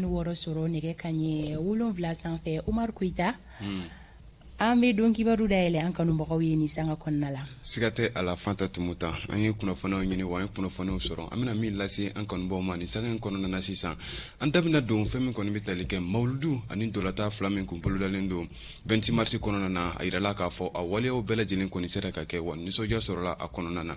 26 sɔrɔ nɛgɛ kanɲɛ 7 sanfɛ. Umaru Koyita, an bɛ don kibaru dayɛlɛ an kanubagaw ye nin sanga kɔnɔna la. Siga tɛ a la, Fanta Tumuta. An ye kunnafoniw ɲini wa an ye kunnafoniw sɔrɔ. An bɛna min lase an kanubagaw ma nin sanga in kɔnɔna na sisan, an da bɛna don fɛn min kɔni bɛ tali kɛ mawuludu ani ntolatan fila min kun bolodalen don 26 mars kɔnɔna na. A yirala k'a fɔ a waleyaw bɛɛ lajɛlen kɔni sera ka kɛ wa nisɔndiya sɔrɔla a kɔnɔna na.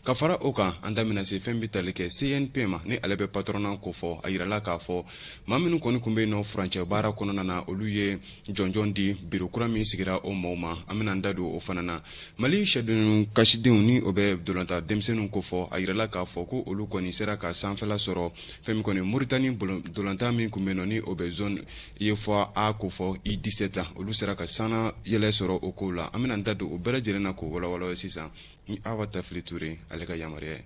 Ka fara o kan, an da bɛna se fɛn bɛ tali kɛ CNPM ma, ni ale bɛ patronat kofɔ. A yirala k'a fɔ maa minnu kɔni tun bɛ yen nɔ furancɛ baara kɔnɔna na, olu ye jɔnjɔn di biro kura min sigira o maaw ma. An bɛna an da don o fana na. Mali sɛdenw kasidenw, ni o bɛ ntolatan denmisɛnninw kofɔ, a yirala k'a fɔ ko olu kɔni sera ka sanfɛla sɔrɔ fɛn min kɔni Moritani ntolatan min tun bɛ yen nɔ, ni o bɛ zone UEFOA A kofɔ, U17, olu sera ka sanna yɛlɛ sɔrɔ o kow la. An bɛna an da don o bɛɛ lajɛlen na k'o walawala sisan ni Awa Tafili Ture ale ka yamaruya ye.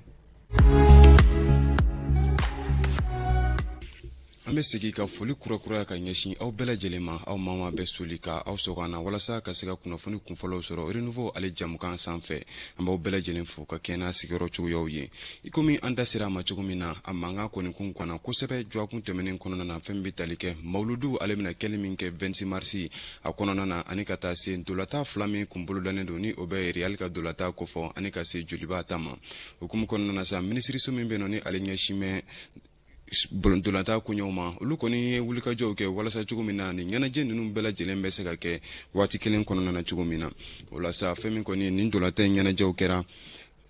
An bɛ segin ka foli kurakuraya ka ɲɛsin aw bɛɛ lajɛlen ma, aw maa maa bɛ soli ka aw sɔgɔ an na walasa ka se ka kunnafoni kunfɔlɔw sɔrɔ Renouveau ale jamukan sanfɛ. An b'aw bɛɛ lajɛlen fo ka kɛɲɛ n'a sigiyɔrɔ cogoyaw ye. I komi an da sera a ma cogo min na, a mankan kɔni kun ganna kosɛbɛ dɔgɔkun tɛmɛnen kɔnɔna na, fɛn bɛ tali kɛ mawuludu ale bɛna kɛli min kɛ 26 mars a kɔnɔna na, ani ka taa se ntolatan fila min kun bolodalen don, ni o bɛ Real ka ntolatan kofɔ, ani ka se Joliba ta ma. Hukumu kɔnɔna na sa, minisiriso min bɛ yen nɔ, ni ale ɲɛsin bɛ ntolatan koɲɛw ma, olu kɔni ye wulikajɔw kɛ walasa cogo min na nin ɲɛnajɛ ninnu bɛɛ lajɛlen bɛ se ka kɛ waati kelen kɔnɔna na cogo min na. O la sa, fɛn min kɔni nin ntolatan ɲɛnajɛw kɛra,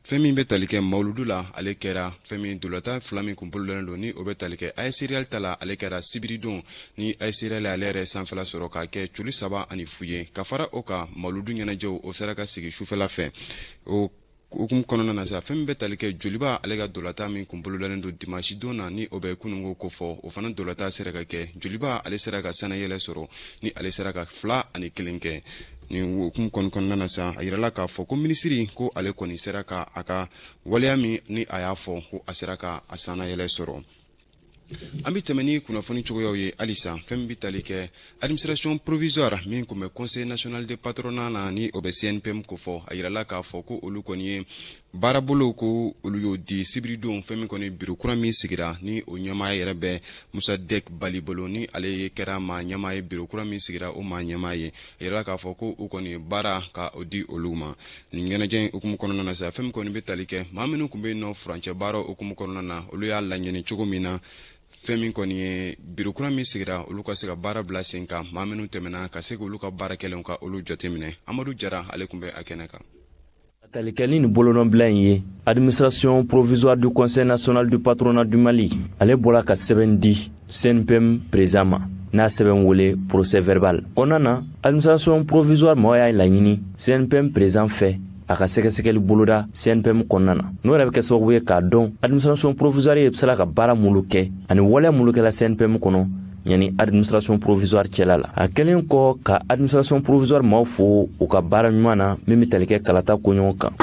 fɛn min bɛ tali kɛ mawuludu la, ale kɛra fɛn min ntolatan fila min kun bolodalen don, ni o bɛ tali kɛ AS Real ta la, ale kɛra sibiridon, ni AS Real ale yɛrɛ sanfɛla sɔrɔ k'a kɛ coli 3-0 ye. Ka fara o kan, mawuludu ɲɛnajɛw o sera ka sigi sufɛla fɛ. O hukumu kɔnɔna na sa, fɛn min bɛ tali kɛ Joliba ale ka ntolatan min kun bolodalen don dimanche don na, ni o bɛ kununko kofɔ, o fana ntolatan sera ka kɛ. Joliba ale sera ka sannayɛlɛ sɔrɔ, ni ale sera ka 2-1 kɛ. Nin hukumu kɔni kɔnɔna na sa, a yirala k'a fɔ ko minisiri ko ale kɔni sera ka a ka waleya min ni a y'a fɔ ko a sera ka a sannayɛlɛ sɔrɔ. An bɛ tɛmɛ ni kunnafoni cogoyaw ye halisa. Fɛn min bɛ tali kɛ administration provisoire min tun bɛ Conseil national de patronat na, ni o bɛ CNPM kofɔ, a yirala k'a fɔ ko olu kɔni ye baarabolo ko olu y'o di sibiridon, fɛn min kɔni biro kura min sigira, ni o ɲɛmaa yɛrɛ bɛ Musadek Bali bolo, ni ale ye kɛra maa ɲɛmaa ye, biro kura min sigira o maa ɲɛmaa ye. A yirala k'a fɔ ko u kɔni baara ka o di olu ma. Nin ɲɛnajɛ in hukumu kɔnɔna na sa, fɛn min kɔni bɛ tali kɛ maa minnu tun bɛ yen nɔ furancɛ baara hukumu kɔnɔna na, olu y'a laɲini cogo min na fɛn min kɔni ye biro kura min sigira, olu ka se ka baara bila sen kan, maa minnu tɛmɛna ka se k'olu ka baara kɛlenw ka olu jateminɛ. Amadu Jara ale tun bɛ a kɛnɛ kan. Talikɛ ni nin bolonɔbila in ye, administration provisoire du Conseil national du patronat du Mali ale bɔra ka sɛbɛn di CNPM président ma, n'a sɛbɛn wele procès verbal kɔnɔna na. Administration provisoire maaw y'a laɲini CNPM président fɛ a ka sɛgɛsɛgɛli boloda CNPM kɔnɔna na, n'o yɛrɛ bɛ kɛ sababu ye k'a dɔn administration provisoire ye sera ka baara minnu kɛ ani waleya minnu kɛla CNPM kɔnɔ yanni administration provisoire cɛla la. A kɛlen kɔ ka administration provisoire maaw fo u ka baara ɲuman na min bɛ tali kɛ kalata koɲɔgɔn kan,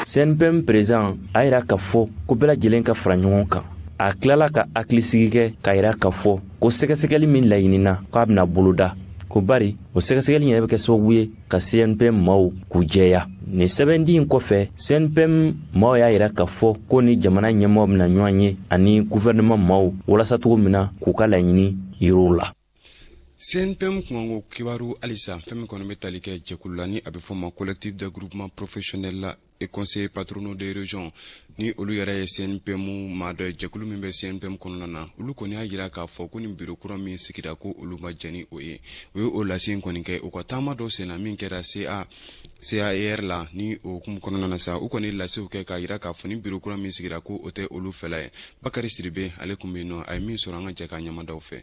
CNPM président a yira k'a fɔ ko bɛɛ lajɛlen ka fara ɲɔgɔn kan. A tilala ka hakilisigi kɛ k'a yira k'a fɔ ko sɛgɛsɛgɛli min laɲinina k'a bɛna boloda, ko bari o sɛgɛsɛgɛli yɛrɛ bɛ kɛ sababu ye ka CNPM maaw k'u jɛya. Nin sɛbɛndi in kɔfɛ, CNPM maaw y'a yira k'a fɔ ko ni jamana ɲɛmɔgɔ bɛna ɲɔgɔn ye ani gouvernement maaw walasa cogo min na k'u ka laɲini yir'u la. CNPM kunkanko kibaru halisa. Fɛn min kɔni bɛ tali kɛ jɛkulu la, ni a bɛ fɔ ma Collectif de groupement professionnel la et conseil patronaux des régions, ni olu yɛrɛ ye CNPM maa dɔ ye, jɛkulu min bɛ CNPM kɔnɔna na, olu kɔni y'a jira k'a fɔ ko nin biro kura min sigira, ko olu ma jɛn ni o ye. U ye o lase kɔni kɛ u ka taama dɔ senna min kɛra CA CAR la. Ni o hukumu kɔnɔna na sa, u kɔni lasew kɛ k'a jira k'a fɔ ni biro kura min sigira, ko o tɛ olu fɛla ye. Bakari Sidibe ale tun bɛ yen nɔ, a ye min sɔrɔ, an ka jɛ k'a ɲɛmadaw fɛ.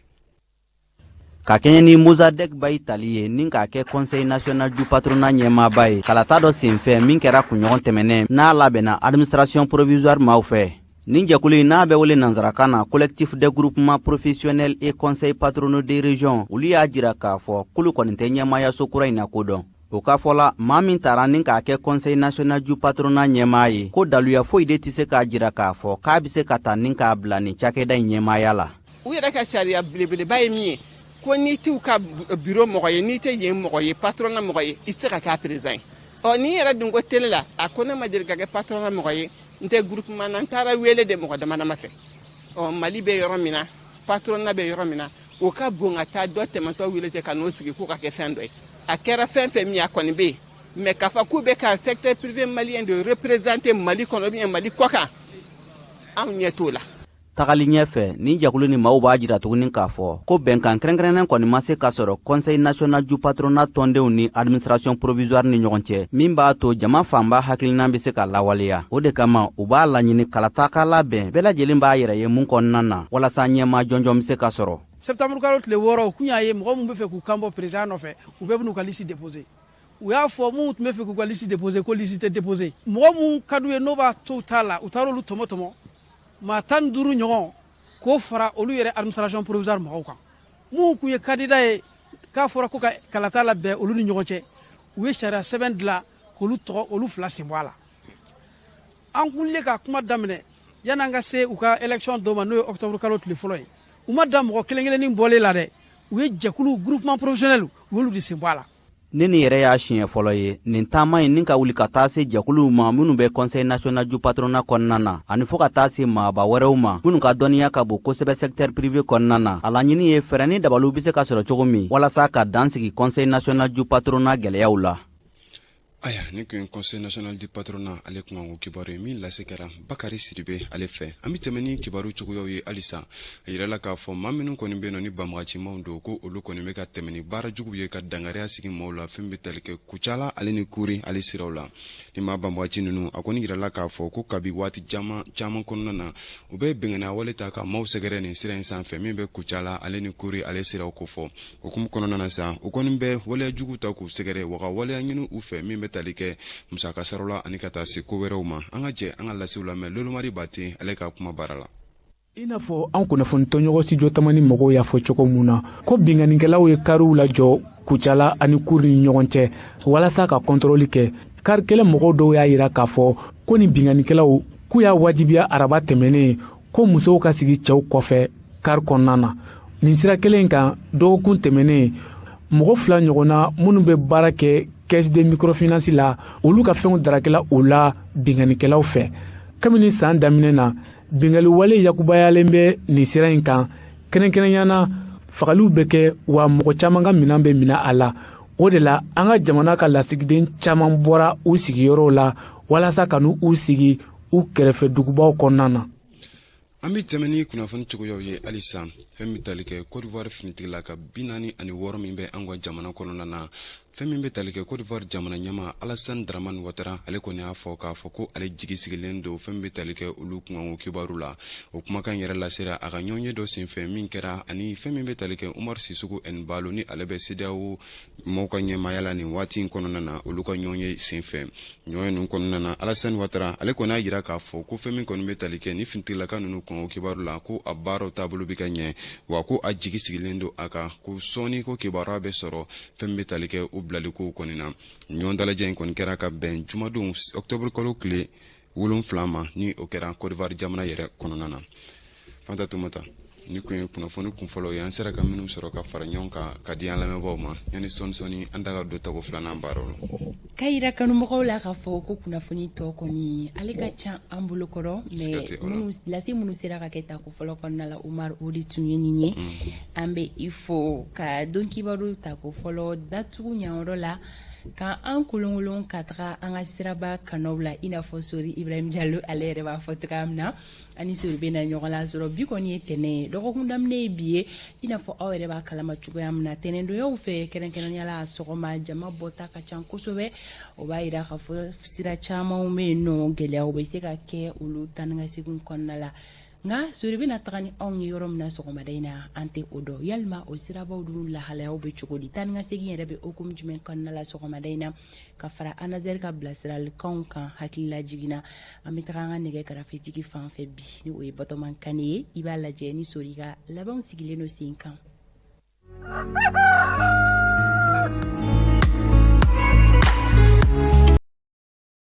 Ka kɛɲɛ ni Mozadek Bayi tali ye ni k'a kɛ Conseil national du patronat ɲɛmaaba ye kalata dɔ senfɛ min kɛra kunɲɔgɔn tɛmɛnɛn, n'a labɛnna administration provisoire maaw fɛ, nin jɛkulu in n'a bɛ wele nansarakan na Collectif des groupements professionnels et conseils patronaux des régions, olu y'a jira k'a fɔ k'olu kɔni tɛ ɲɛmaayaso kura in na kodɔn. O ka fɔ la, maa min tara ni k'a kɛ Conseil national du patronat ɲɛmaa ye, ko daluya foyi de tɛ se k'a jira k'a fɔ k'a bɛ se ka ta ni k'a bila nin cakɛda in ɲɛmaaya la. U yɛrɛ ka sariya belebeleba ye min ye, ko n'i t'u ka bureau mɔgɔ ye, n'i tɛ yen mɔgɔ ye, patronat mɔgɔ ye, i tɛ se ka k'a président ye. Ɔ n'i yɛrɛ dun ko télé la, a ko ne ma deli ka kɛ patronat mɔgɔ ye, n tɛ groupement na, n taara wele de mɔgɔ dama dama fɛ. Ɔ, Mali bɛ yɔrɔ min na, patronat bɛ yɔrɔ min na, o ka bon ka taa dɔ tɛmɛtɔ wele ten ka n'o sigi k'o ka kɛ fɛn dɔ ye. A kɛra fɛn fɛn min ye, a kɔni bɛ yen, mais k'a fɔ k'u bɛ ka secteur privé malien de représenter Mali kɔnɔ ou bien Mali kɔkan, anw ɲɛ t'o la. Tagali ɲɛfɛ, nin jɛkulu ni maaw b'a jira tuguni k'a fɔ ko bɛnkan kɛrɛnkɛrɛnnen kɔni ma se ka sɔrɔ Conseil national du patronat tɔndenw ni administration provisoire ni ɲɔgɔn cɛ, min b'a to jama fanba hakilina bɛ se ka lawaleya. O de kama, u b'a laɲini kalata ka labɛn, bɛɛ lajɛlen b'a yɛrɛ ye mun kɔnɔna na, walasa ɲɛma jɔnjɔn bɛ se ka sɔrɔ. Septembre kalo tile 6, u kun y'a ye mɔgɔ min bɛ fɛ k'u kan bɔ président nɔfɛ, u bɛɛ bɛn'u ka liste déposer. U y'a fɔ minnu tun bɛ fɛ k'u ka liste déposer ko liste tɛ déposer. Mɔgɔ mun ka d'u ye, n'o b'a to t'a la, u taara olu tɔmɔ tɔmɔ, maa 15 ɲɔgɔn, k'o fara olu yɛrɛ administration provisoire mɔgɔw kan. Mun kun ye candidat ye, k'a fɔra ko ka kalata labɛn olu ni ɲɔgɔn cɛ, u ye sariya sɛbɛn dilan k'olu tɔgɔ, olu fila sen bɔ a la. An kunle ka kuma daminɛ yan'an ka se u ka élection dɔ ma, n'o ye octobre kalo tile fɔlɔ ye. U ma dan mɔgɔ kelen kelennin bɔlen la dɛ, u ye jɛkulu, groupement professionnel, u y'olu de sen bɔ a la. Ni nin yɛrɛ y'a siɲɛ fɔlɔ ye nin taama in ni ka wuli ka taa se jɛkuluw ma minnu bɛ Conseil national du patronat kɔnɔna na, ani fɔɔ ka taa se maaba wɛrɛw ma minnu ka dɔnniya ka bon kosɛbɛ secteur privé kɔnɔna na. A laɲini ye fɛɛrɛ ni dabaliw be se ka sɔrɔ cogo min walasa ka dan sigi Conseil national du patronat gwɛlɛyaw la. Aya, nin kun ye Conseil national du patronat ale kunkanko kibaru ye min lase kɛra Bakari Sidibe ale fɛ. An be tɛmɛ ni kibaru cogoyaw ye halisa. A yirala k'a fɔ maa minnu kɔni be nɔ ni banbagacimaw don, ko olu kɔni be ka tɛmɛ ni baara jugu ye ka dangariya sigi maaw la fɛn be tali kɛ Kucala ale ni Kuri ale siraw la. Ni maa banbagaci ninnu, a kɔni yirala k'a fɔ ko kabi waati caman caman kɔnɔna na, u bɛ bɛnganiya wale ta ka maaw sɛgɛrɛ nin sira in sanfɛ min bɛ Kucala ale ni Kuri ale siraw kofɔ. Hukumu kɔnɔna na sa, u kɔni bɛ waleya jugu ta k'u sɛgɛrɛ wa ka waleya ɲini u fɛ min bɛ tali kɛ musaka saraw la ani ka taa se ko wɛrɛw ma. An ka jɛ an ka lasew lamɛn Lolomari Bate ale ka kuma baara la. I n'a fɔ an kunnafoni tɔɲɔgɔn studio Tamani mɔgɔw y'a fɔ cogo mun na ko binkannikɛlaw ye kariw lajɔ Kucala ani Kuri ni ɲɔgɔn cɛ walasa ka kɔntɔrɔli kɛ. Kari kɛlɛ mɔgɔw dɔw y'a yira k'a fɔ ko ni binkannikɛlaw k'u y'a wajibiya araba tɛmɛnen ko musow ka sigi cɛw kɔfɛ kari kɔnɔna na. Nin sira kelen kan, dɔgɔkun tɛmɛnen, mɔgɔ fila ɲɔgɔnna minnu bɛ baara kɛ caisse de microfinance la, olu ka fɛnw darakɛla u la binkannikɛlaw fɛ. Kabini san daminɛ na, binkanni wale yakubayalen bɛ nin sira in kan. Kɛrɛnkɛrɛnya na, fagaliw bɛ kɛ wa mɔgɔ caman ka minɛn bɛ minɛ a la. O de la, an ka jamana ka lasigiden caman bɔra u sigiyɔrɔw la walasa ka n'u sigi u kɛrɛfɛ dugubaw kɔnɔna na. An bɛ tɛmɛ ni kunnafoni cogoyaw ye halisa. Fɛn bɛ tali kɛ Côte d'Ivoire finitigila ka 46 min bɛ an ka jamana kɔnɔna na, fɛn min bɛ tali kɛ Côte d'Ivoire jamana ɲɛma Alassane Dramane Ouattara, ale kɔni y'a fɔ k'a fɔ ko ale jigi sigilen don fɛn bɛ tali kɛ olu kunkanko kibaru la. O kumakan yɛrɛ lasera a ka ɲɔgɔnye dɔ senfɛ min kɛra ani fɛn min bɛ tali kɛ Umar Sissoco Embaló, ni ale bɛ CEDEAO maaw ka ɲɛmaaya la nin waati in kɔnɔna na, olu ka ɲɔgɔnye senfɛ. Ɲɔgɔnye ninnu kɔnɔna na, Alassane Ouattara ale kɔni y'a jira k'a fɔ ko fɛn min kɔni bɛ tali kɛ ni finitigilaka ninnu kunkanko kibaru la, ko a baaraw taabolo bɛ ka ɲɛ, wa ko a jigi sigilen don a kan ko sɔɔni ko kibaruya bɛ sɔrɔ fɛn bɛ tali kɛ u bilalikow kɔni na. Ɲɔgɔn dalajɛ in kɔni kɛra ka bɛn jumadon octobre kalo tile 7 ma, ni o kɛra Côte d'Ivoire jamana yɛrɛ kɔnɔna na. Fanta Tumata, ni kun ye kunnafoni kunfɔlɔ ye an sera ka minnu sɔrɔ ka fara ɲɔgɔn kan ka di an lamɛnbaaw ma yanni sɔɔni sɔɔni an da ka don tago filanan baaraw la. Ka yira kanubagaw la k'a fɔ ko kunnafoni tɔ kɔni ale ka ca an bolo kɔrɔ, mais lase minnu sera ka kɛ tako fɔlɔ kɔnɔna la, Umar, o de tun ye nin ye. An bɛ i fo ka don kibaru tako fɔlɔ datugu ɲanyɔrɔ la, ka an kolonkolon ka taga an ka siraba kanaw la, i n'a fɔ Sori Ibrahim Jalo ale yɛrɛ b'a fɔ cogoya min na. Ani Sori bɛ na ɲɔgɔn la sɔrɔ. Bi kɔni ye tɛnɛ ye, dɔgɔkun daminɛ ye bi ye. I n'a fɔ aw yɛrɛ b'a kalama cogoya min na, tɛnɛndonyaw fɛ, kɛrɛnkɛrɛnnenya la sɔgɔma, jama bɔta ka ca kosɛbɛ. O b'a yira k'a fɔ sira camanw bɛ yen nɔ, gɛlɛyaw bɛ se ka kɛ olu taa ni ka segin kɔnɔna la. Nka Sori bɛna taga ni anw ye yɔrɔ min na sɔgɔmada in na, an tɛ o dɔn. Yalima o sirabaw dun lahalayaw bɛ cogo di? Taa ni ka segin yɛrɛ bɛ hokumu jumɛn kɔnɔna la sɔgɔmada in na? Ka fara Anazɛri ka bilasiralikanw kan, hakilila jiginna, an bɛ taga an ka nɛgɛ karafetigi fan fɛ bi, ni o ye Batɔman Kane ye. I b'a lajɛ ni Sori ka labɛnw sigilen don sen kan.